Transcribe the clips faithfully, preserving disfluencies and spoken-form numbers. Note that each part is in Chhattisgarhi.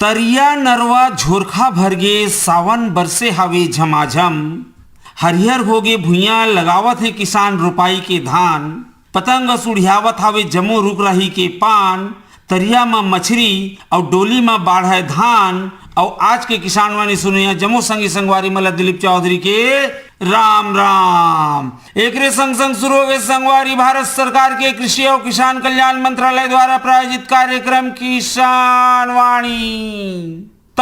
तरिया नरवा झोरखा भरगे, सावन बरसे हावे झमाझम। हरियर होगे भुइयां, लगावत हे किसान रोपाई के धान। पतंग सुड़ियावत हावे जम्मो रुख राही के पान। तरिया म मछरी अउ डोली म बाढ़य धान। अउ आज के किसान वाणी सुनइया जम्मो संगी संगवारी मन ल दिलीप चौधरी के राम राम। एकरे संग संग शुरू होगे संगवारी भारत सरकार के कृषि अउ किसान कल्याण मंत्रालय द्वारा प्रायोजित कार्यक्रम किसान वाणी। त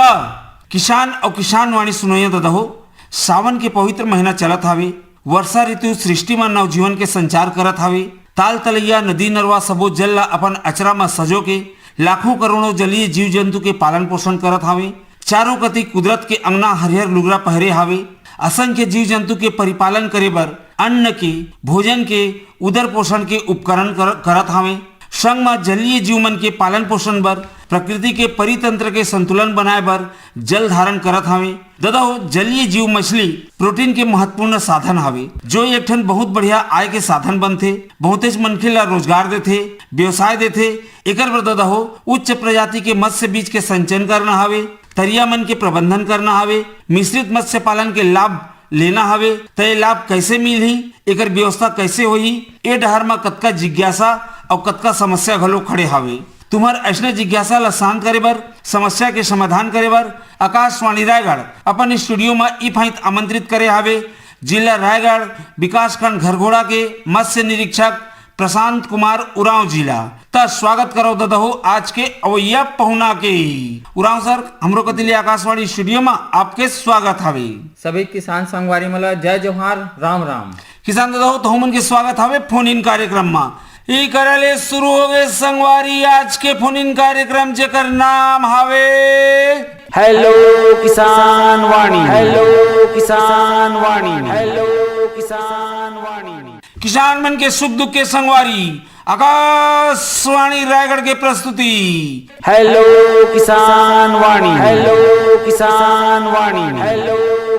किसान अउ किसान वाणी सुनइया ददा हो, सावन के पवित्र महीना चलत हावे। वर्षा ऋतु सृष्टि म नवजीवन के संचार करत हावे। ताल तलैया, नदी नरवा सबो जल ल अपन अचरा म सजो के लाखों करोड़ों जलीय जीव जंतु के पालन पोषण करत हावे। चारों कति कुदरत के अंगना हरियर लुगरा पहरे हावे। असंख्य जीव जंतु के परिपालन करे बर अन्न के, भोजन के, उदर पोषण के उपकरण कर, करत हावे। संग म जलीय जीव मन के पालन पोषण बर, प्रकृति के परितंत्र के संतुलन बनाए बर जल धारण करत हावे। ददा हो, जलीय जीव मछली प्रोटीन के महत्वपूर्ण साधन हावे, जो एक ठन बहुत बढ़िया आय के साधन बनथे, बहुतेच मनखे ला रोजगार देथे, व्यवसाय देथे। एकर बर ददा हो, उच्च प्रजाति के मत्स्य बीज के संचयन करना हावे, तरिया मन के प्रबंधन करना हावे, मिश्रित मत्स्य पालन के लाभ लेना हावे, त ये लाभ कैसे मिलही, एकर व्यवस्था कैसे होही, ए डहर म कतका जिज्ञासा अउ कतका समस्या घलो खड़े हावे। तुम्हर अइसने जिज्ञासा ल शांत करे बर, समस्या के समाधान करे बर आकाशवाणी रायगढ़ अपन स्टूडियो म ई फाइत आमंत्रित करे हावे जिला रायगढ़ विकासखंड घरघोड़ा के मत्स्य निरीक्षक प्रशांत कुमार उरांव जी ला। त स्वागत करव ददा हो आज के अवइया पहुना के। उरांव सर, हमरो कति ले आकाशवाणी स्टूडियो म आपके स्वागत हावे। सभी किसान संगवारी मन ला जय जोहार, राम राम। किसान ददा हो, तहू मन के स्वागत हावे फोन इन कार्यक्रम म। ई करे ले शुरू होगे संगवारी आज के फोन इन कार्यक्रम, जेकर नाम हावे हेलो किसान वाणी, हेलो किसान वाणी, हेलो किसान वाणी। किसान मन के सुख दुख के संगवारी आकाशवाणी रायगढ़ के प्रस्तुति हेलो किसान वाणी, हेलो किसान वाणी, हेलो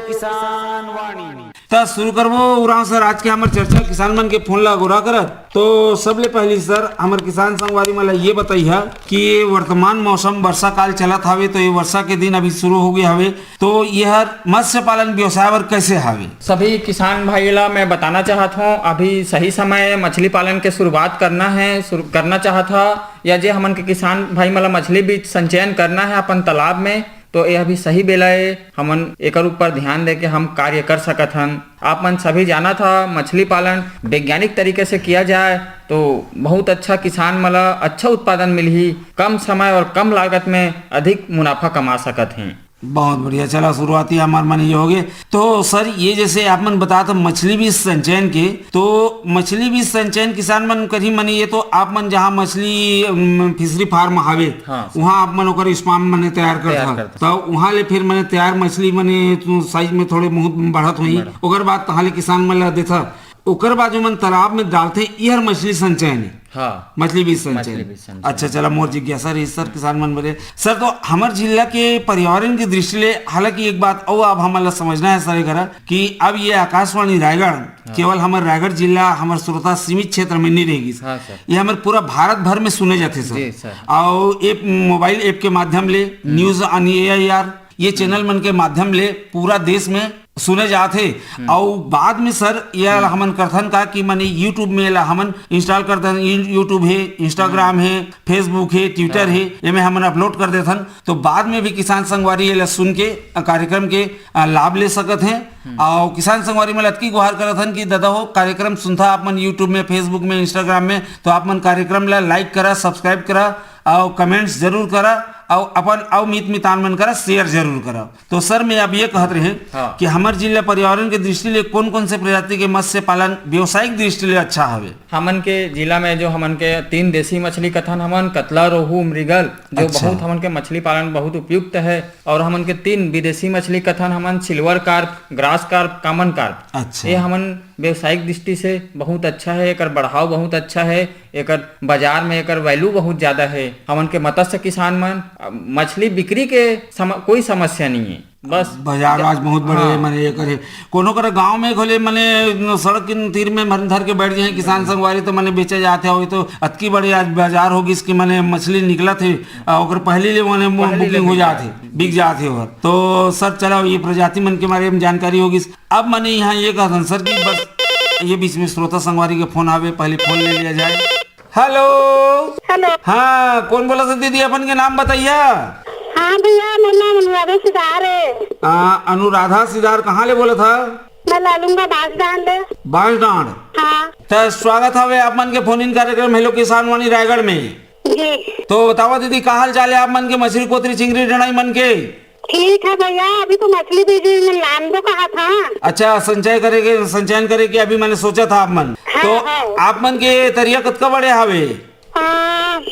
किसान वाणी। त शुरू करबो उरांव सर आज के हमर चर्चा किसान मन के फोन ला अगोरा करत। तो सबले पहली सर, हमर किसान संगवारी मन ला ये बताइहा कि ये वर्तमान मौसम वर्षा काल चलत हावे, तो ये वर्षा के दिन अभी शुरू हो गए हावे, तो ये हर मत्स्य पालन व्यवसाय बर कैसे हावे? सभी किसान भाई ला मैं बताना चाहत हूँ, अभी सही समय मछली पालन के शुरुआत करना है, शुरू करना चाहत हा, या जे हमन के किसान भाई मन ला मछली बीज संचयन करना है अपन तालाब में, तो ये अभी सही बेला ए, हमन एकर ऊपर ध्यान दे के हम कार्य कर सकत हन। आप मन सभी जानत हा, मछली पालन वैज्ञानिक तरीके से किया जाए, तो बहुत अच्छा किसान मन ला अच्छा उत्पादन मिलही, कम समय और कम लागत में अधिक मुनाफा कमा सकत हैं। बहुत बढ़िया, चला शुरुआती हमर मन ये होगे। तो सर, ये जैसे आप मन बतात मछली बीज संचयन के, तो मछली बीज संचयन किसान मन करही, माने ये तो आप मन जहाँ मछली, अम, फिशरी फार्म हावे, हाँ, सर। वहाँ आप मन ओकर स्पाम माने तैयार करत तैयार हा। करत हा। तो वहाँ ले फिर माने तैयार मछली माने तो साइज में थोड़े बहुत बढ़त होही, बढ़त। ओकर बाद तहाँ ले किसान मन ला देथा। ओकर बाद जो मन तालाब में डालथे, ये हर मछली संचयन है। हाँ। मछली बीज संचयन। मछली बीज संचयन। अच्छा, चला, मोर जिज्ञासा रही सर, किसान मन बरे। सर, तो हमर जिला के पर्यावरण की दृष्टि ले, हालांकि एक बात अउ आप हमन ला समझना है सर, एकरा कि अब ये आकाशवाणी रायगढ़ हाँ। केवल हमर रायगढ़ जिला, हमर श्रोता सीमित क्षेत्र में नहीं रहेगी सर। हाँ सर। ये हमर पूरा भारत भर में सुने जाथे सर। जी सर। अउ ये मोबाइल ऐप के माध्यम ले, हम्म। News on A I R, ये चैनल मन के माध्यम ले पूरा देश में सुने जात हे। हम्म। अउ बाद में सर, ये हम्म। हमन करथन का कि माने YouTube में ला हमन install करथन, यू-, YouTube हे, Instagram हम्म। हे, Facebook हे, Twitter हाँ। हे, एमे हमन upload कर देथन। तो बाद में भी किसान संगवारी ये ला सुन के, अ, कार्यक्रम के, अ, लाभ ले सकत हे। हम्म। अउ किसान संगवारी में अतकी गुहार करत हन कि ददा हो, कार्यक्रम सुनथा आप मन YouTube में, Facebook में, Instagram में, तो आप मन कार्यक्रम ला like करा, subscribe करा, अउ comments जरूर करा। अउ अपन अउ मित मितान मन करा शेयर जरूर करव। तो सर, मैं अब ये कहत रहे हाँ। कि हमर जिला पर्यावरण के दृष्टि ले कौन कौन से प्रजाति के मत्स्य पालन व्यावसायिक दृष्टि ले अच्छा हवे? हमन के जिला में जो हमन के तीन देसी मछली कथन हमन, कतला, रोहू, मृगल, जो अच्छा। बहुत हमन के मछली पालन बहुत उपयुक्त है। और हमन के तीन विदेशी मछली कथन हमन, silver carp, grass carp, common carp. अच्छा। ये हमन व्यावसायिक दृष्टि से बहुत अच्छा है, एकर बढ़ाव बहुत अच्छा है, एकर बाजार में एकर वैल्यू बहुत ज्यादा है। हमन के मत्स्य किसान मन, अ, मछली बिक्री के सम-, कोई समस्या नहीं है। बस बाजार आज बहुत बड़े हाँ। माने एकर हे। कोनो करा गांव में घले माने सड़क के तीर में मन धर के बैठ जाए किसान संगवारी, तो माने बेचे जात हे। अउ ये तो अतकी बड़े आज बाजार हो गिस कि माने मछली निकलत हे, आ, ओकर पहली ले माने पहली ले बुकिंग हो बिक जात हे, जात हे। बिक जात हे ओहर। तो सर, चला, ये प्रजाति मन के बारे में जानकारी हो गिस। अब माने यहाँ ये कहत हन सर कि बस ये बीच में श्रोता संगवारी के फोन आवे, पहले फोन ले लिया जाए। हेलो। हेलो। हाँ, कौन बोलत हे दीदी? अपन के नाम बताइया। हाँ भैया, मोर नाम अनुराधा सिदार है। आ, अनुराधा सिदार कहाँ ले बोलत हा? मैं लालूंगा बांसडांड ले। बांसडांड। हाँ। त स्वागत हवे आप मन के फोन इन कार्यक्रम हेलो किसान वाणी रायगढ़ में। जी। तो बतावा दीदी, का हाल चाल है आप मन के मछली कोतरी चिंगरी डंडई मन के? ठीक है भैया, अभी तो मछली बीज में लानबो कहा था। अच्छा, संचय करे के, संचयन करे के अभी मैंने सोचा था आप मन। हाँ, तो हाँ। आप मन के तरिया कतका बड़े हावे? आ,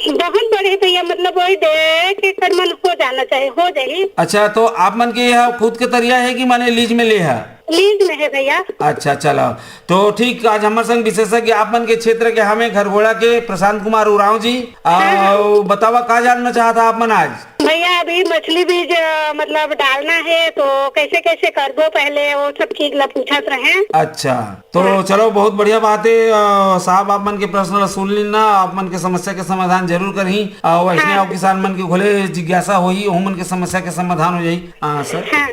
बहुत बड़े भैया, मतलब वही डेढ़ एकड़ मन हो जाना चाहिए, हो जाही। अच्छा, तो आप मन के यह खुद के तरिया है कि माने लीज में ले है? लीज में है भैया। अच्छा, चलो, तो ठीक, आज हमर संग विशेषज्ञ आप मन के क्षेत्र के हमें घरघोड़ा के प्रशांत कुमार उरांव जी। हाँ, हाँ। आ, बतावा, का जानना चाहत हा आप मन आज? भैया, अभी मछली बीज, अ, मतलब डालना है, तो कैसे कैसे करबो पहले, वो सब चीज ला पूछत रहे। अच्छा, तो हाँ। चलो, बहुत बढ़िया बात है। अ, साहब आप मन के प्रश्न ला सुन लीन ना, आप मन के समस्या के समाधान जरूर करही। अ, वैसने हाँ। अउ किसान मन के घले जिज्ञासा होही, ओहू मन के समस्या के समाधान हो जाही। हाँ, सर। हाँ।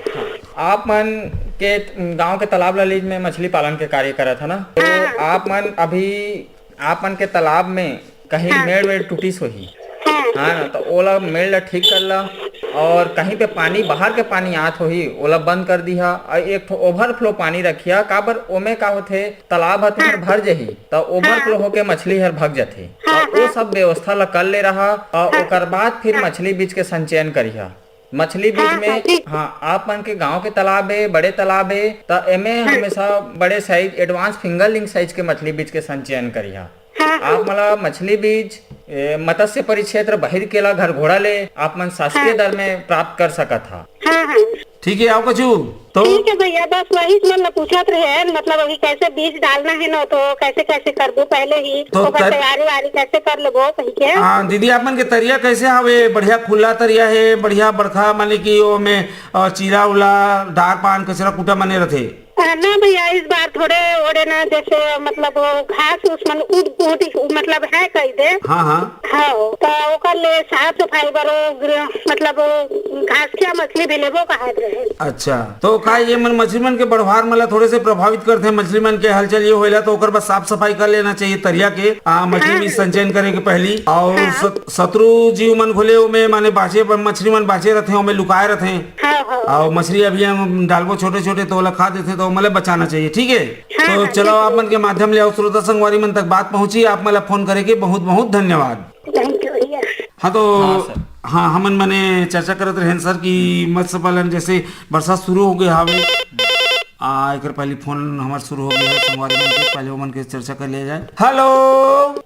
आप मन के गांव के तालाब ला लीज में मछली पालन के कार्य करत है ना, तो हाँ। आप मन अभी आप मन के तालाब में कहीं हाँ। मेड़ वेड़ टूटिस होही, हाँ। हाँ ना, तो ओला मेड़ ला ठीक कर ला, और कहीं पे पानी, बाहर के पानी आत होही, ओला बंद कर दिहा, और एक ठो ओवरफ्लो पानी रखिया, काबर ओमे का होथे, तालाब ह तुहर हाँ। भर जही, तो ओवरफ्लो हाँ। होके मछली हर भग जथे। हाँ, तो ओ हाँ। सब व्यवस्था ला कर ले रहा, और हाँ। ओकर बाद फिर हाँ। मछली बीज के संचयन करिहा। मछली बीज हाँ, में, हाँ, ठीक। हाँ, आप मन के गांव के तालाब हे, बड़े तालाब हे, त एमे हाँ। हमेशा बड़े साइज, एडवांस फिंगरलिंग साइज के मछली बीज के संचयन करिहा। हाँ, हाँ। आप मन ला मछली बीज, ए, मत्स्य परिक्षेत्र बहिरकेला घरघोड़ा ले आप मन शासकीय हाँ। दर में प्राप्त कर सकत हा। हाँ, हाँ। ठीक है, आओ कछु तो। ठीक है भैया, बस वही मन ला पूछत रहे, मतलब अभी कैसे बीज डालना है ना, तो कैसे कैसे करबो पहले ही, तो ओकर तर- तैयारी वारी कैसे कर लेबो कही के। हाँ दीदी, आप मन के तरिया कैसे हवे? बढ़िया खुला तरिया है, बढ़िया बड़खा, माने कि ओमे, अ, चीरा उला, डार पान, कचरा कूटा माने रथे? अ, ना भैया, इस बार थोड़े ओड़े ना, जैसे मतलब वो घास उस मन उठ उठ मतलब है कही दे। हाँ, हाँ। हाँ, तो ओकर ले साफ सफाई बर वो ग्र-, मतलब वो घास क्या मछली भी लेबो कहत रहे। अच्छा, तो का ये मन मछली मन के बढ़वार मन ला थोड़े से प्रभावित करथे, मछली मन के हलचल ये होएला, तो ओकर बर साफ सफाई कर लेना चाहिए तरिया के, आ, मछली हाँ। भी संचयन करे के पहली। और हाँ। सत-, शत्रु जीव मन घुले ओमे माने बाँचे, मछली मन बाँचे रथे, ओमे लुकाए रथे। हाँ, हाँ। और मछली अभी हम डालबो छोटे छोटे, तो ओला खा देथे, तो ओमन ला बचाना चाहिए, ठीक है? हाँ, तो हाँ, चलो, ठीक आप है। मन के माध्यम ले अउ श्रोता संगवारी मन तक बात पहुंची, आप मन ला फोन करे के बहुत बहुत धन्यवाद। Thank you भैया। हाँ, तो हाँ, सर। हाँ, हमन मने चर्चा करत रहेन सर कि मत्स्य पालन जैसे बरसात शुरू हो गए हावे, आ, एकर पहली फोन हमार शुरू हो गया है, संगवारी मन के, पहले ओमन के चर्चा कर लिया जाए। हेलो।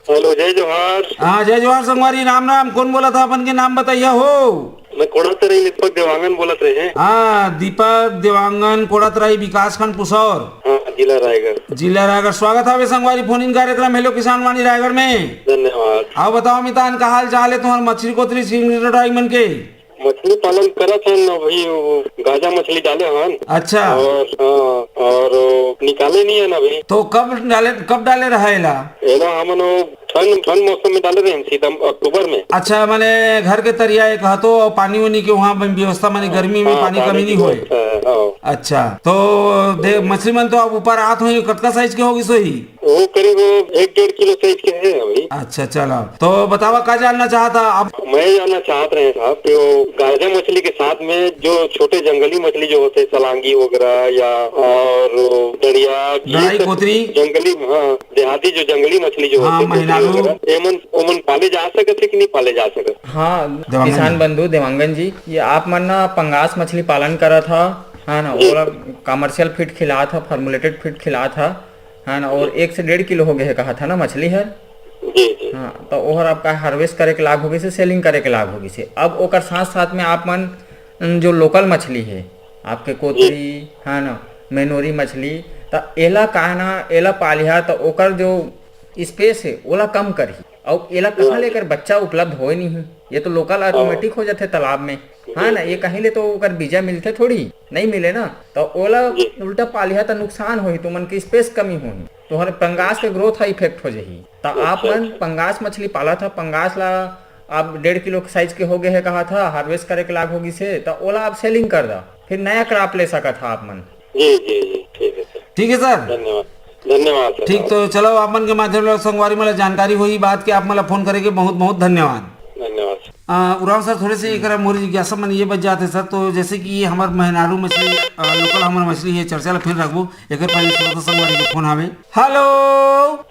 हेलो, जय जोहार। हाँ, जय जोहार संगवारी, राम राम। कौन बोलत हा, अपन के नाम बताइया हो? मैं कोड़ातराई दीपक देवांगन बोलत रहे। हाँ, दीपक देवांगन, कोड़ातराई विकासखंड पुसौर। हाँ, जिला रायगढ़। जिला रायगढ़। स्वागत हावे संगवारी फोन इन कार्यक्रम हेलो किसान वाणी रायगढ़ में। धन्यवाद। आओ बताओ मितान, का हाल चाल है तुम्हार मछली कोतरी सिंगरी टोटाई मन के? मछली पालन करत हन अभी, वो गाजा मछली डाले हन। अच्छा। और, हाँ, और वो निकाले नहीं है ना अभी। तो कब डाले, कब डाले रहा एला? एला हमन वो ठंड, ठंड मौसम में डाले रहे हैं, सितम-, अक्टूबर में। अच्छा, माने घर के तरिया एक हतो और पानी वानी के वहाँ व्यवस्था, माने गर्मी में हाँ, पानी पानी कमी की नहीं होए। व्यवस्था है, हाँ। अच्छा, तो दे, मछली मन तो अब ऊपर आत होही, कतका साइज के होगी सोही? वो करीब एक डेढ़ किलो साइज के है भाई। अच्छा, चलो, तो बतावा, का जानना चाहता आप? मैं जानना चाहत रहे साहब कि वो गाजा मछली के साथ में जो छोटे जंगली मछली जो होते हैं, सलांगी वगैरह या और वो डड़िया, ये लड़ाई सब कोतरी। जंगली, हाँ, देहाती जो जंगली मछली जो हाँ, होते हैं, कोतरी महिनारू। वगैरह, एमन, ओमन पाले जा सकत है कि नहीं पाले जा सकत? हाँ, देवांगन किसान जी। बंधु देवांगन जी, ये आप मन ना पंगास मछली पालन करत हा, है ना, जी। ओला कमर्शियल फीड खिलात हा, फॉर्मुलेटेड फीड खिलात हा, है ना, और एक से डेढ़ किलो हो गए है कहा था ना मछली हर। जी, जी। हाँ, तो ओहर आपका हार्वेस्ट करे के लाग हो गइसे, सेलिंग करे के लाग हो गइसे। अब ओकर साथ साथ में आप मन, न, जो लोकल मछली है, आपके कोतरी, है ना, मेनोरी मछली, त एला का है ना, एला पालिहा त ओकर जो स्पेस है ओला कम करही, अउ एला कहाँ हाँ। लेकर बच्चा उपलब्ध होए नहीं है। ये तो लोकल हाँ। ऑटोमेटिक हो जाते तालाब में, है ना, ये कहीं ले तो ओकर बीजा मिलते थोड़ी, नहीं मिले ना, तो ओला जी। उल्टा पालिहा त नुकसान होही, तुमन के स्पेस कमी होही, तोहर पंगास के ग्रोथ ह इफेक्ट हो जाही। त अच्छा, आप मन अच्छा। पंगास मछली पालत ह, पंगास ला आप डेढ़ किलो के साइज के हो गए है कहा था, हार्वेस्ट करे के लाग हो गइसे, त ओला आप सेलिंग कर दा, फिर नया क्रॉप ले सकत हा आप मन। जी, जी, जी, ठीक है सर। ठीक है सर। धन्यवाद। धन्यवाद सर। ठीक, तो चलो, आप मन के माध्यम ले संगवारी मन ला जानकारी होही बात के, आप मन ला फोन करे के बहुत बहुत धन्यवाद। धन्यवाद सर। अ, उरांव सर, थोड़े से एकरा मोर जिज्ञासा मन ये बच जाते सर, तो जैसे कि ये हमर मेहनारू मछली, अ, लोकल हमर मछली है, चर्चा ला फिर रखबो, एकर पहले श्रोता संगवारी के फोन आवे। हेलो।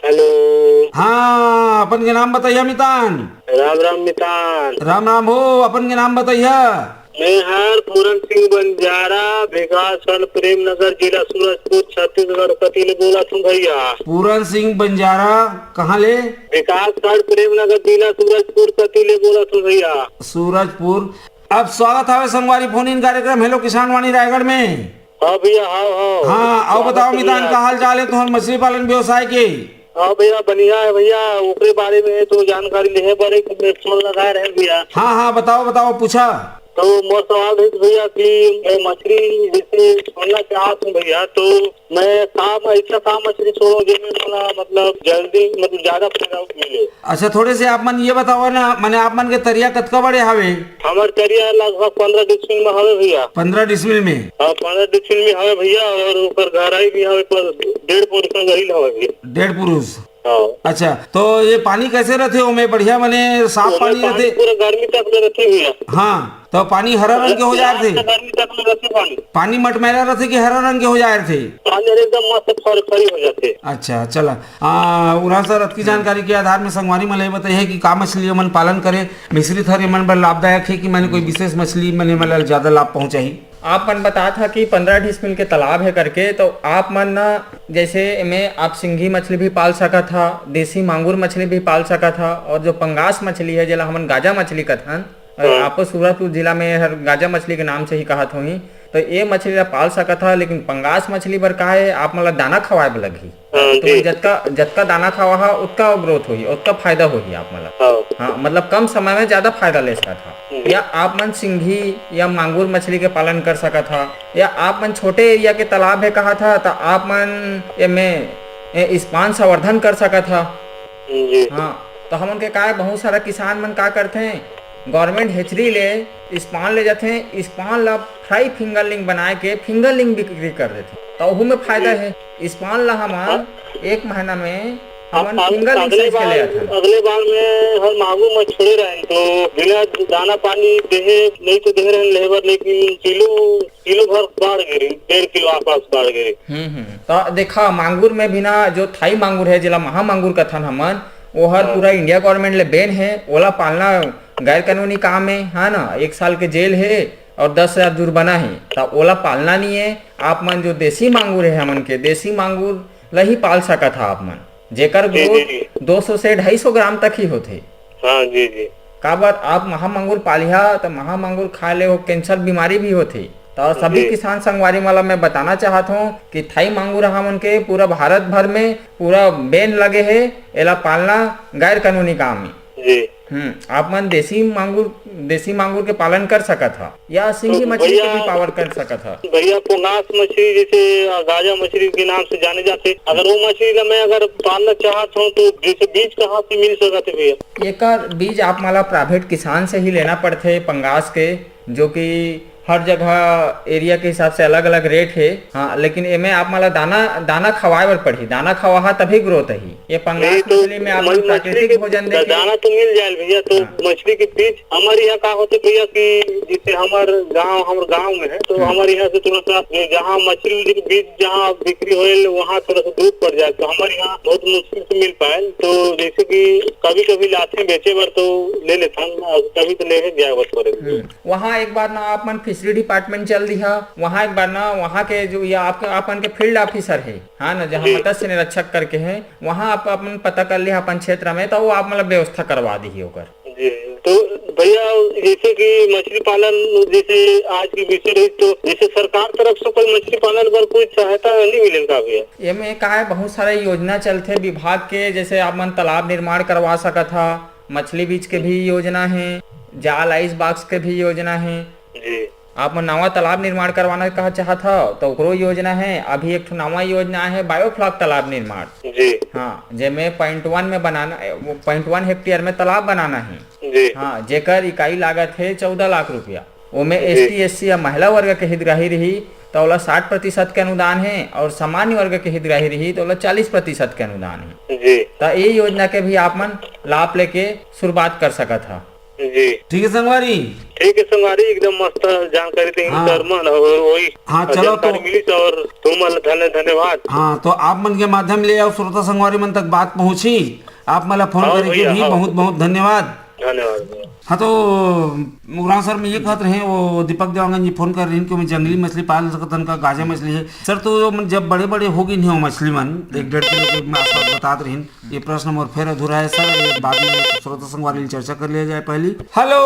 हेलो। हाँ, अपन के नाम बताइया मितान। राम राम मितान। राम राम हो, अपन के नाम बताइया। मैं हर पूरन सिंह बंजारा, विकासखंड प्रेमनगर, जिला सूरजपुर, छत्तीसगढ़ कति ले बोलत हूँ भैया। पूरन सिंह बंजारा, कहाँ ले? विकासखंड प्रेमनगर, जिला सूरजपुर कति ले बोलत हूँ भैया। सूरजपुर। अब स्वागत हवे संगवारी फोन इन कार्यक्रम हेलो किसान वाणी रायगढ़ में। हाँ भैया, हाँ, हाँ। हाँ, अउ स्वागत बताओ है मितान, भैया। का हाल चाल है तुहर मछली पालन व्यवसाय के? हाँ भैया, बढ़िया है भैया, ओकरे बारे में तो जानकारी लेहे बर एक मैं फोन लगाए रहे भैया। हाँ, हाँ, बताओ, बताओ, पूछा। तो मोर सवाल है भैया कि मैं मछली जैसे छोड़ना चाहत हूँ भैया, तो मैं का, ऐसा का मछली छोड़ो जेमे मोला मतलब जल्दी, मतलब ज्यादा फायदा मिले? अच्छा, थोड़े से आप मन ये बताओ ना, माने आप मन के तरिया कतका बड़े हवे? हमर तरिया लगभग पन्द्रह डिसमिल में हवे भैया। पन्द्रह डिसमिल में? हाँ, पन्द्रह डिसमिल में हवे भैया, और ओकर गहराई भी हवे पर डेढ़ फुट का गहिल हवे भैया। डेढ़ पुरुष। हाँ। अच्छा, तो ये पानी कैसे रहथे ओमे? बढ़िया, माने साफ ओमे पानी पानी रहथे? पूरा गर्मी तक में रहथे भैया। हाँ, तो पानी हरा रंग के हो जाए थे? गर्मी तक में रहथे पानी। पानी मटमैला रहथे कि हरा रंग के हो जाए थे? पानी एकदम मस्त फर-, फरी हो जाथे। अच्छा, चला। आ, उरांव सर, अतकी जानकारी के आधार में संगवारी मन ल ये बताइए कि का मछली हमन पालन करें, मिश्रित हर एमन बर लाभदायक है कि माने कोई विशेष मछली मन एमन ल ज्यादा लाभ पहुंचाही? आप मन बतात हा कि पन्द्रह डिसमिल के तालाब है करके, तो आप मन ना जैसे एमे आप सिंगी मछली भी पाल सकत हा, देसी मांगुर मछली भी पाल सकत हा, और जो पंगास मछली है जेला हमन गाजा मछली कथन, और हाँ। आपो सूरजपुर जिला में हर गाजा मछली के नाम से ही कहत होही, तो ये मछली ला पाल सकत हा, लेकिन पंगास मछली बर का है, आप मन ला दाना खवाए बर लगही। हाँ, तो जी। जतका, जतका दाना खवा हा, ओतका ग्रोथ होही, ओतका फायदा होही आप मन ला। हाँ। हाँ, मतलब कम समय में ज्यादा फायदा ले सकत हा। हम्म। या आप मन सिंगी या मांगुर मछली के पालन कर सकत हा, या आप मन छोटे एरिया के तालाब है कहा था, तो आप मन एमे, ए, इस्पान संवर्धन कर सकत हा। हम्म, जी। हाँ, तो हमन के का है, बहुत सारा किसान मन का करथे, गवर्नमेंट हेचरी ले इस्पान ले जाथे, इस्पान ला फ्राई फिंगरलिंग बनाए के फिंगरलिंग बिक्री कर देथे, तो ओहू में फायदा जी। है। इस्पान ला हमन हाँ। एक महीना में आप हमन अग-, फिंगरलिंग अगले साइज के ले बार, आथन। अगले बार में हर मांगुर मछली रहे, तो बिना दाना पानी देहे, नहीं तो देहे रहे लेबर, लेकिन किलो, किलो भर बाढ़ गए, डेढ़ किलो आसपास बाढ़ गए। हम्म, हम्म। तो देखा, मांगुर में भी ना, जो थाई मांगुर है, जेला महा मांगुर कथन हमन, वो हर हाँ। पूरा इंडिया गवर्नमेंट ले बैन है, ओला पालना गैर कानूनी काम है, है ना, एक साल के जेल है और दस हजार जुर्माना है, तो ओला पालना नहीं है। आप मन जो देसी मांगुर है, हमन के देसी मांगुर ला ही पाल सकत हा आप मन, जेकर जी, जी, ग्रोथ जी। दो सौ से ढाई सौ ग्राम तक ही होथे। हाँ, जी, जी। काबर आप महा मांगुर पालिहा, तो महा मांगुर खाए ले वो कैंसर बीमारी भी होथे। तो सभी जी। किसान संगवारी मन ला मैं बताना चाहत हूँ कि थाई मांगुर हमन के पूरा भारत भर में पूरा बैन लगे है, एला पालना गैर कानूनी काम है। जी। हम्म, आप मन देसी मांगुर, देसी मांगुर के पालन कर सकत हा या सिंगी तो मछली के भैया, भी पालन कर सकत हा। भैया, पंगास मछली जैसे गाजा मछली के नाम से जाने जाथे, अगर वो मछली का मैं अगर पालना चाहत हूँ तो जैसे बीज कहाँ से मिल सकत है भैया? एकर बीज आप मन ला प्राइवेट किसान से ही लेना पड़थे पंगास के, जो कि हर जगह एरिया के हिसाब से अलग-अलग रेट हे। हाँ, लेकिन एमे आप मन ला दाना, दाना खवाए बर पड़ही, दाना खवाहा तभी ग्रोथ आही। ये पंगास नहीं तो मछली में आप मन मछली प्राकृतिक के भोजन देके दाना तो मिल जाए भैया, तो हाँ। मछली के बीज हमारे यहाँ का होथे भैया कि जैसे हमार गांव, हमार गांव में है, तो हम्म। हमारे यहाँ से थोड़ा सा ये जहाँ मछली के बीज जहाँ बिक्री होए, वहाँ थोड़ा सा दूर पड़ जाए, तो हमारे यहाँ बहुत मुश्किल से मिल पाए। तो जैसे कि कभी-कभी लाथे बेचे बर तो ले लेथन, और कभी तो लेहे जाए बर पड़े। हम्म। वहाँ एक बार ना आप मन फिशरी डिपार्टमेंट चल दिहा, वहाँ एक बार ना वहाँ के जो ये आपके, आप मन के फील्ड ऑफिसर है, हाँ ना, जहाँ जी। मत्स्य निरीक्षक करके है, वहाँ आप अपन पता कर लिहा अपन क्षेत्र में, तो वो आप मतलब व्यवस्था करवा दिही ओकर। जी, तो भैया, जैसे कि मछली पालन, जैसे आज की विषय रही, तो जैसे सरकार तरफ से कोई मछली पालन पर कोई सहायता नहीं मिलेगा भैया? एमे का है, बहुत सारा योजना चलथे विभाग के, जैसे आप मन तालाब निर्माण करवा सकत हा, मछली बीज के भी योजना है, जाल आइस बॉक्स के भी योजना है। जी। आप मन नवा तालाब निर्माण करवाना कहा चाहत हव, तो ओकरो योजना है। अभी एक ठो नवा योजना है, बायोफ्लॉक तालाब निर्माण। जी। हाँ, जेमे पॉइंट वन में बनाना, वो पॉइंट वन हेक्टेयर में तालाब बनाना है। जी। हाँ, जेकर इकाई लागत है चौदह लाख रुपया। ओमे जी। एसटी, एससी या महिला वर्ग के हितग्राही रही, तो ओला साठ प्रतिशत के अनुदान है, और सामान्य वर्ग के हितग्राही रही, तो ओला चालीस प्रतिशत के अनुदान है। जी। तो ये योजना के भी आप मन लाभ लेके शुरुआत कर सकत हा। जी। ठीक है संगवारी। ठीक है संगवारी, एकदम मस्त जानकारी देंगे हाँ। सर मन, और वही हाँ, चलो जानकारी तो मिली, और तुम मन धन्य-, धन्यवाद। हाँ, तो आप मन के माध्यम ले अउ श्रोता संगवारी मन तक बात पहुँची, आप मन ला फोन हाँ करे के भैया, भी हाँ। बहुत बहुत धन्यवाद। धन्यवाद भैया। हाँ, तो उरांव सर, मैं ये कहत रहे, वो दीपक देवांगन जी फोन कर रहे हैं कि मैं जंगली मछली पाल सकत हन का, गाजा मछली है। सर, तो मन जब बड़े-बड़े हो गए नहीं हो मछली मन, एक डेढ़ किलो के आसपास बतात रहे हैं, ये प्रश्न मोर फेर अधूरा है सर, ये बाद में श्रोता संगवारी ले चर्चा कर लिया जाए पहली। हेलो।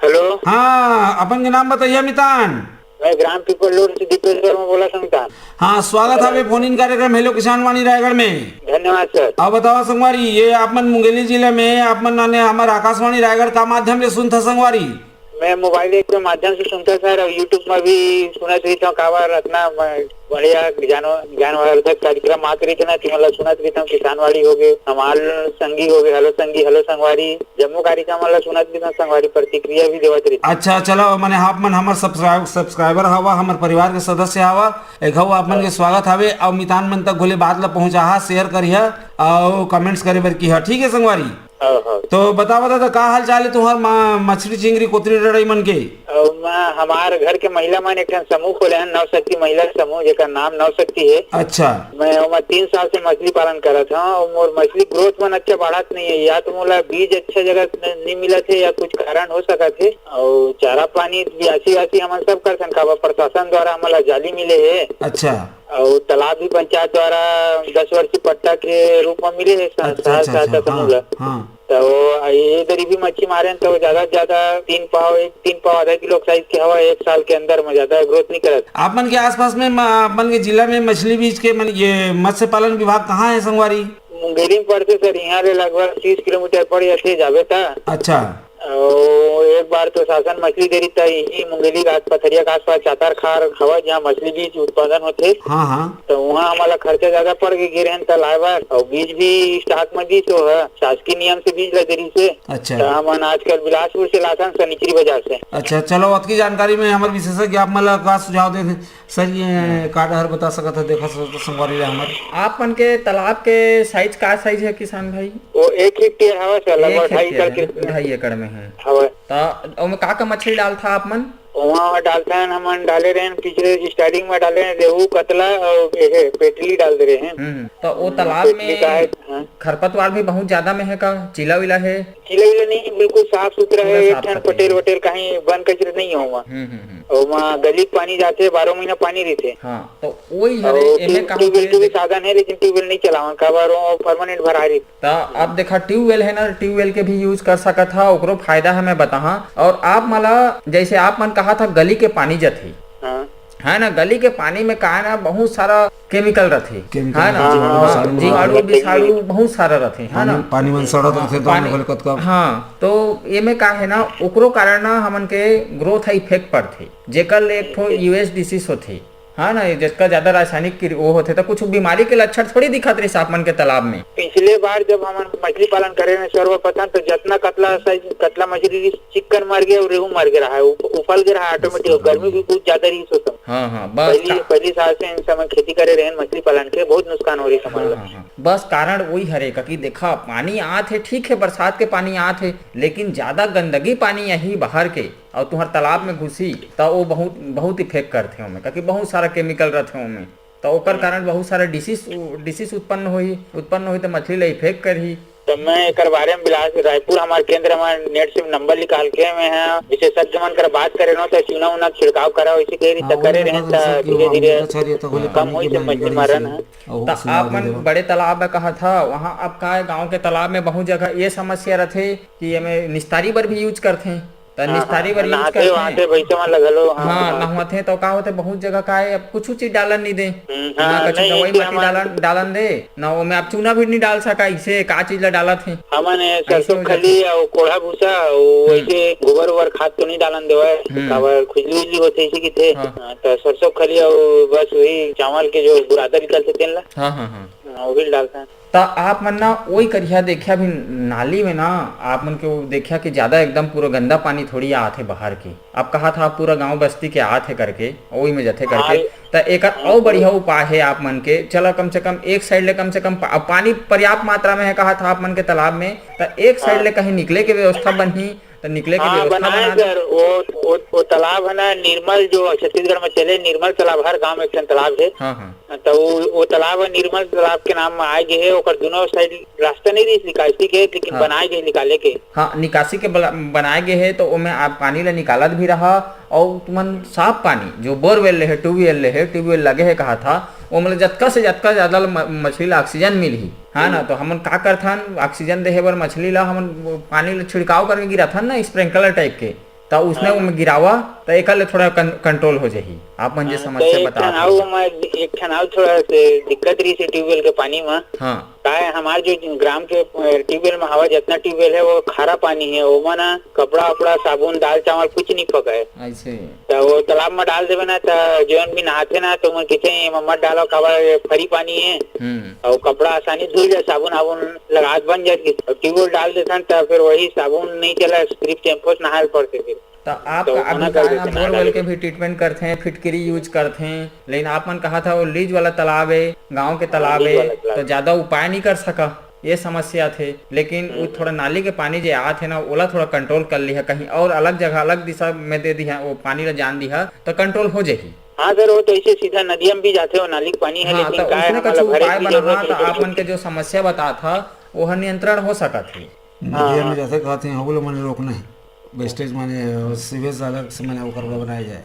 हेलो। हाँ, अपन के नाम बताइए मितान। मैं ग्राम पीपल रोड से दीपेश वर्मा बोला संगतान। हाँ, स्वागत है फोन इन कार्यक्रम हेलो किसान वाणी रायगढ़ में। धन्यवाद सर। अब बताओ संगवारी, ये आप मन मुंगेली जिले में, आप मन नाने हमारे आकाशवाणी रायगढ़ का माध्यम से सुनता संगवारी? मैं मोबाइल एक के माध्यम से सुनता सर, और YouTube में भी सुनत रहिता हूँ, काबर अतना म-, बढ़िया ज्ञान-, ज्ञानवर्धक कार्यक्रम आत रहिथे ना, कि मतलब सुनत रहिता हूँ, किसानवाड़ी हो गए, हमार संगी हो गए, हेलो संगी, हेलो संगवारी, जम्मो कार्यक्रम मतलब सुनत रहिता हूँ, संगवारी प्रतिक्रिया भी देवत रहिता हूँ। अच्छा, चलो, मने आप मन हमर सब्सक्राइब-, सब्सक्राइबर हवा, हमर परिवार के सदस्य हवा, एक हव आप मन के स्वागत हवे, अउ मितान मन तक घोले बात ला पहुँचाहा, शेयर करिहा, अउ कमेंट्स करे बर किहा, ठीक है संगवारी? हाँ, हाँ। तो बता, बता, तो का हाल चाल है तुहर मा-, मछली, चिंगरी, कोतरी, डड़ई मन के? अ, मैं, हमार घर के महिला मन एक ठन समूह खोले हन, नव शक्ति महिला समूह, जेकर नाम नव शक्ति है। अच्छा। मैं ओमा तीन साल से मछली पालन करत हूँ, और मोर मछली ग्रोथ मन अच्छा बढ़त नहीं है, या तो मोला बीज अच्छा जगह न-, नहीं मिलत है, या कुछ कारण हो सकत है, और चारा पानी बियासी वासी हमन सब करथन, काबर प्रशासन द्वारा हमन ला जाली मिले है। अच्छा। अउ तालाब भी पंचायत द्वारा दस वर्षीय पट्टा के रूप में मिले हे स-, अच्छा, अच्छा, सहायता अच्छा, समूह ला। हाँ, हाँ। तो ये दरी भी मच्छी मारे हैं, तो ज्यादा से ज्यादा तीन पाव, एक, तीन पाव आधा किलो साइज के हवा, एक साल के अंदर में ज्यादा ग्रोथ नहीं करत। आप मन के आसपास में म-, आप मन के जिला में मछली बीज के मन, ये मत्स्य पालन विभाग कहाँ है संगवारी? मुंगेली में पड़थे सर, यहाँ ले लगभग तीस किलोमीटर पड़ जाथे, जाबे ता। अच्छा। अउ एक बार तो शासन मछली दे रही था, यही मुंगेली के आस-, पथरिया के आसपास चातर खार हवा, जहाँ मछली बीज उत्पादन होथे। हाँ, हाँ। तो वहाँ हमारा खर्चा ज्यादा पड़ गए, गिरे हैं तो लाए बर, और बीज भी स्टॉक में दी तो है, शासकीय नियम से बीज ला दे रही से। अच्छा। तो हमन आजकल बिलासपुर से लाथन सनिचरी बाजार से। अच्छा, चलो, अतकी जानकारी में हमर विशेषज्ञ आप मन ला का सुझाव देथे? सर, ये का डहर बता सकत ह, देखा सकत ह संगवारी ला हमर। आप मन के तालाब के साइज का साइज है किसान भाई? वो एक हेक्टेयर हवा सर, लगभग एक ढाई एकड़ हेक्टेयर के है, ढाई एकड़ में है। हवा। त ओमे का का मछली डालथा आप मन? वहाँ डालथन, हमन डाले रहे हैं, पिछले स्टार्टिंग में डाले हैं रेहू, कतला और ये है, पेटली डाल दे रहे हैं। हम्म, तो वो हम्म, तालाब पेटली में का है, हाँ। खरपतवार भी बहुत ज्यादा में है का? चीला वीला है? चीला वीला नहीं, बिल्कुल साफ सुथरा पूरा है, एक साफ ठन सुथरा पटेल है। वटेल कहीं बन कचरे नहीं हो वहाँ। हम्म, हम्म, हम्म। और वहाँ गली के पानी जाते, बारह महीना पानी रहते। हाँ, तो वही हरे, और एमे ट्यूब-, कहाँ ट्यूबवेल के के भी देख- साधन है, लेकिन ट्यूबवेल नहीं चलावन, काबर वो परमानेंट भरा रही। त अब देखा, ट्यूबवेल है ना, ट्यूबवेल के भी यूज कर सकत हा, ओकरो फायदा है, मैं बताहा। और आप मला, जैसे आप मन कहा था, गली के पानी जथे, हाँ। है ना, गली के पानी में का है ना, बहुत सारा केमिकल रथे, केमिकल है ना, रथे, जीवाणु, हाँ, विषाणु, जीवाणु, हाँ। विषाणु बहुत सारा रथे, है ना? पानी, पानी मन सड़त रथे, तो पानी, ओमे कतका हाँ, तो एमे का है ना, ओकरो कारण ना हमन के ग्रोथ इफेक्ट पड़थे, जेकर ले एक ठो यूएस डिसीज होथे। हाँ ना, ये जतका ज्यादा रासायनिक कीट वो होथे, तो कुछ बीमारी के लक्षण थोड़ी दिखत रहिस आप मन के तालाब में। पिछले बार जब हमन मछली पालन करे रहे सर्वप्रथम, तो जतना कतला साइज, कतला मछली रहिस, चिक्कन मर गए और रेहू मर गए रहा है, उप-, उफल गए रहा ऑटोमेटिक। गर्मी भी बहुत ज्यादा रहिस उस समय। हाँ, हाँ, बस पहली, का- पहली साल से इन समय खेती करे रहे मछली पालन के, बहुत नुकसान हो रही समझ हाँ, लो। हाँ, हाँ। बस कारण वही हरे, क्योंकि देखा, पानी आत हे, ठीक है, बरसात के पानी आत हे, लेकिन ज्यादा गंदगी पानी यही बाहर के, और तुहर तालाब में घुसी, त वो बहुत, बहुत इफेक्ट करथे ओमे, क्योंकि बहुत सारा केमिकल रथे ओमे। त ओकर कारण बहुत सारा डिसीज, डिसीज उत्पन्न होही, उत्पन्न होही त मछली ला इफेक्ट करही। तो मैं एकर बारे में बिलास रायपुर हमार केंद्र, हमार नेट से नंबर निकाल के मैं ह विशेषज्ञ मन कर बात करे रहो, तो चूना उना छिड़काव करा, वैसे कह रही हाँ, तो करे रहे, तो धीरे धीरे कम होई से मछली मरन है। तो आप मन बड़े तालाब में कहा था, वहाँ अब का है, गांव के तालाब में बहुत जगह ये समस्या रथे कि एमे निस्तारी बर भी यूज करथे। त हाँ, निस्तारी हाँ, बर यूज नहाते करथे। वहाते भैंसे मन ल घलो, हाँ, हाँ, हाँ। नहवाथे तो का होथे, बहुत जगह का है, अब कुछ चीज डालन नहीं दे। हम्म, ना हाँ, कुछ नहीं, दवाई इसे माटी हमारे डालन, डालन दे, ना ओमे आप चूना भी नहीं डाल सका, इसे का चीज ला डालत हे। हमन ए ऐसे सरसों हो जाथे। खली अउ कोढ़ा भूसा, वो हम्म। ऐसे गोबर ओबर खाद तो नहीं डालन देवय, हम्म। काबर खुजली उजली होथे, इसे किथे। हाँ। हाँ, तो सरसों खली अउ बस वही चावल के जो बुरादा निकलथे तेन ला। हाँ, हाँ, हाँ। हाँ, वही डालथन। त आप मन ना ओई करिया देखिया भी नाली में ना, आप मन के वो देखिया कि ज्यादा एकदम पूरा गंदा पानी थोड़ी आत हे बाहर के। आप कहा था पूरा गांव बस्ती के आत हे करके, ओई में जथे करके। हाल त एकर हाँ, अउ बढ़िया उपाय हे आप मन के, चला कम से कम एक साइड ले कम से कम पा-, पानी पर्याप्त मात्रा में है कहा था आप मन के तालाब में, त एक साइड हाँ। ले कहीं निकले के व्यवस्था बनही, त निकले के हाँ, व्यवस्था बनाए बना दे। सर, वो, वो, वो तालाब है ना, निर्मल, जो छत्तीसगढ़ में चले, निर्मल तालाब, हर गांव में एक ठन तालाब है। हाँ, हाँ। त वो, वो तालाब है, निर्मल तालाब के नाम में आए गे है, ओकर दोनों साइड रास्ता नहीं रही निकासी के, लेकिन हाँ। बनाए गे निकाले के। हाँ, निकासी के बला-, बनाए गे है, तो ओमे आप पानी ला निकालत भी रहा, और तुमन साफ पानी, जो बोरवेल ले है, ट्यूबवेल ले है, ट्यूबवेल लगे है कहा था, ओमे ले जतका से जतका ज्यादा ल-, म-, मछली ला ऑक्सीजन मिलही, हाँ ना, हम्म। तो हमन का करथन, ऑक्सीजन देहे बर मछली ला हमन वो पानी ला छिड़काव करके गिराथन ना, स्प्रिंकलर टाइप के, त उसने हाँ। ओमे गिरावा, त एकर ले थोड़ा कं-, कंट्रोल हो जाही। आप मन जे हाँ, समस्या तो एक बतात ठन हव। अउ हमर, एक ठन अउ थोड़ा से दिक्कत रही से ट्यूबवेल के पानी में। हाँ। का है, हमार जो ग्राम के, अ, ट्यूबवेल में हवा, जितना ट्यूबवेल है, वो खारा पानी है, ओमा ना कपड़ा उपड़ा, साबुन, दाल चावल कुछ नहीं पकाए। ऐसे। त वो तालाब में डाल देवे ना, त जोन भी नहाथे ना, तो ओमन कहते हैं, "एमा मत डालो, काबर ये फरी पानी है।" हम्म। अउ कपड़ा आसानी धुल जाए, साबुन आबुन लगा के बन जाए। अउ ट्यूबवेल डाल देथन, त फिर वही साबुन नहीं चला, सिर्फ शैम्पू से नहाए ल पड़थे फिर। त आप तो का अभी मना कर का देथे ना, बोरवेल डाले के के। भी ट्रीटमेंट करथे, फिटकरी यूज करथे, लेकिन आप मन कहा था वो लीज वाला तालाब है, गांव के हाँ, तालाब लीज है, वाला तालाब। तो ज्यादा उपाय नहीं कर सका, ये समस्या थे। लेकिन वो हम्म। थोड़ा नाली के पानी जे आत है ना, ओला थोड़ा कंट्रोल कर लिहा, कहीं और अलग जगह, अलग दिशा में दे दिहा, वो पानी ला जान दिहा, तो कंट्रोल हो जाही। हाँ सर, वो तो ऐसे सीधा नदिया में भी जाथे, वो नाली के पानी है, हाँ, लेकिन तो का है, उसने हमारा कछु भरे उपाय की बनाहा, जरूरत तो है, आप मन के जो समस्या बतात हा, वो हर नियंत्रण हो सकत हे। हाँ, नदिया में हाँ। जैसे कहते हैं, वो लोग मैंने रोकना है, वेस्टेज माने, सीवेज अलग से मैंने ओकर बनाया जाए।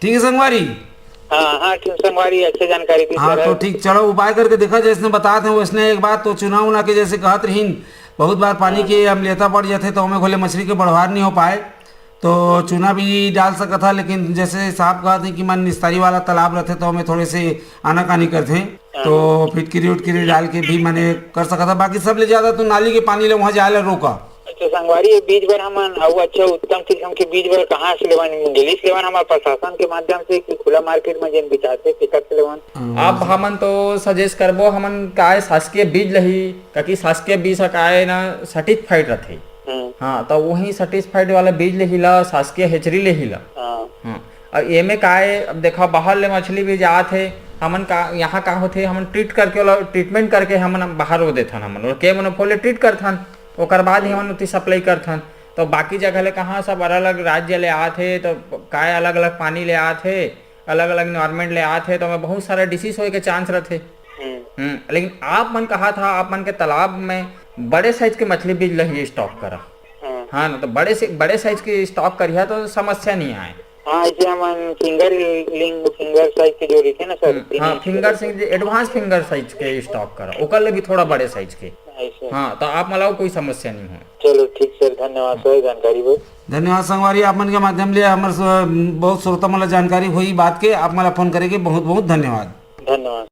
ठीक है संगवारी। हाँ, हाँ, ठीक संगवारी, अच्छे जानकारी दी हाँ, सर। तो ठीक, चलो उपाय करके देखा, जैसने बतात हे वैसने। एक बात तो चूना उना के जैसे कहत रहीन, बहुत बार पानी हाँ। के अम्लीयता बढ़ जाथे, तो ओमे घोले मछली के बढ़वार नहीं हो पाए, तो चूना भी डाल सकत हा, लेकिन जैसे साहब कहत हे कि मन निस्तारी वाला तालाब रहथे, तो ओमे थोड़े से आनाकानी करथे, हाँ। तो फिटकिरी उटकिरी डाल के भी मने कर सकत हा। बाकी सबले ज्यादा तो नाली के पानी ले वहाँ जाए ला रोका। अच्छा संगवारी, ये बीज बर हमन अउ अच्छा उत्तम किस्म के बीज बर कहाँ से लेवन? मिली से लेवन, हमार प्रशासन के माध्यम से कि खुला मार्केट में जेन बिकाथे, तेकर से लेवन? हाँ, अब वहाँ से। हमन तो सजेस्ट करबो, हमन काय शासकीय बीज लही, क्योंकि शासकीय बीज ह काय ना सर्टिफाइड रथे। हम्म। हाँ, तो वही सर्टिफाइड वाला बीज ले ही ला, शासकीय हेचरी ले ही ला। हाँ। हाँ। अब एमे का है, अब देखा, बाहर ले मछली भी जात है, हमन का, यहाँ का होथे, हमन ट्रीट करके ओला, ट्रीटमेंट करके हमन बाहर वो देथन, हमन ओला के मोनोपोल ले ट्रीट करथन, ओकर बाद ही हमन उती सप्लाई करथन। तो बाकी जगह ले कहाँ सब अलग-अलग राज्य ले आत हे, तो काय अलग-अलग पानी ले आत हे, अलग-अलग एनवायरनमेंट ले आत हे, तो ओमे बहुत सारा डिसीज होए के चांस रथे। हम्म। हम्म, लेकिन आप मन कहा था, आप मन के तालाब में बड़े साइज के मछली बीज लही स्टॉक करा। हम्म। हाँ ना, तो बड़े से, बड़े साइज के स्टॉक करिहा तो समस्या नहीं आए। हाँ, ऐसे हमन फिंगर लिंग, फिंगर साइज के जो रहिथे ना सर, हम्म, तीन हाँ, इंच के फिंगर रहिथे। साइज, एडवांस फिंगर साइज के स्टॉक करा, ओकर ले भी थोड़ा बड़े साइज के। ऐसे। हाँ, तो आप मन ला कोई समस्या नहीं हो। चलो ठीक सर, धन्यवाद सर जानकारी बर। धन्यवाद संगवारी, आप मन के माध्यम ले हमर स-, बहुत श्रोता मन ला जानकारी होई बात के, आप मन ला फोन करे के बहुत बहुत धन्यवाद। धन्यवाद।